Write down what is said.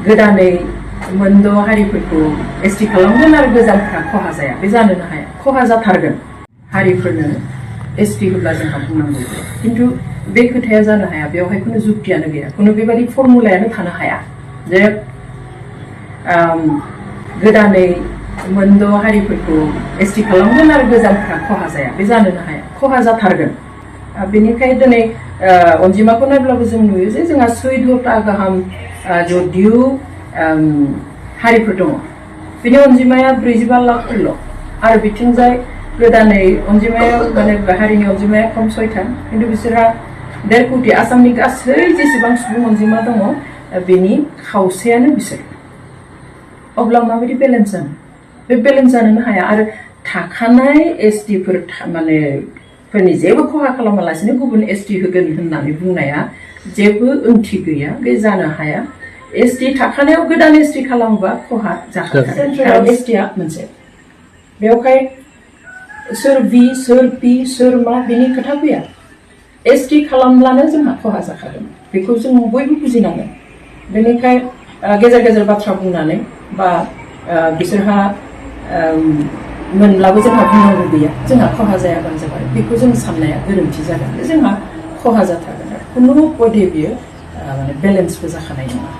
गोदानै मोनद' हारिफोरखौ एसटि खालामगोन आरो गोजामफ्रा खहा जाया बे जानोनो हाया खहा जाथारगोन हारिफोरनो एसटि होब्ला जोंहा बुंनांगौ खिन्थु बे खोथाया जानो हाया बेवहाय खुनु जुक्तियानो गैया खुनु बेबायदि फर्मुलायानो थानो हाया जे गोदानै मोनद' हारिफोरखौ एसटि खालामगोन आरो गोजामफ्रा खहा जाया बे जानोनो हाया खहा जाथारगोन बेनिखाय दिनै अनजिमाखौ नायब्लाबो जों नुयो जे जोंहा 14टा गाहाम जदिउ हारिफोर दङ बिनि अनजिमाया 45 लाखफोरल' आरो बिथिंजाय गोदानै अनजिमाया माने हारिनि अनजिमाया खम 6था खिन्थु बिसोरहा 1.5 कोटि आसामनि गासै जेसेबां सुबुं अनजिमा दङ बेनि खावसेयानो बिसोर अब्ला माबायदि बेलेन्स जानो बे बेलेन्स जानोनो हाया आरो थाखानाय एसटिफोर माने फोरनि जेबो खहा खालामालासिनो गुबुन एसटि होगोन होननानै बुंनाया जेबो ओंथि गैया बे जानो हाया एसटि थाखानायाव गोदान एसटि खालामोबा खहा जाखागोन एसटिआ मोनसे बेवहाय सोर बि सोर पि सोर मा बिनि खोथा फैया एसटि खालामब्लानो जोंहा खहा जाखागोन बेखौ जों बयबो बुजिनांगोन बेनिखाय गेजेर गेजेर बाथ्रा बुंनानै बा बिसोरहा मोनब्लाबो जोंहा बुंनांगौ गैया जोंहा खहा जायाबानो जाबाय बेखौ जों साननाया गोरोन्थि जागोन जोंहा खहा जाथारगोन खुनु पदे बियो माने बेलेन्सबो जाखानाय नङा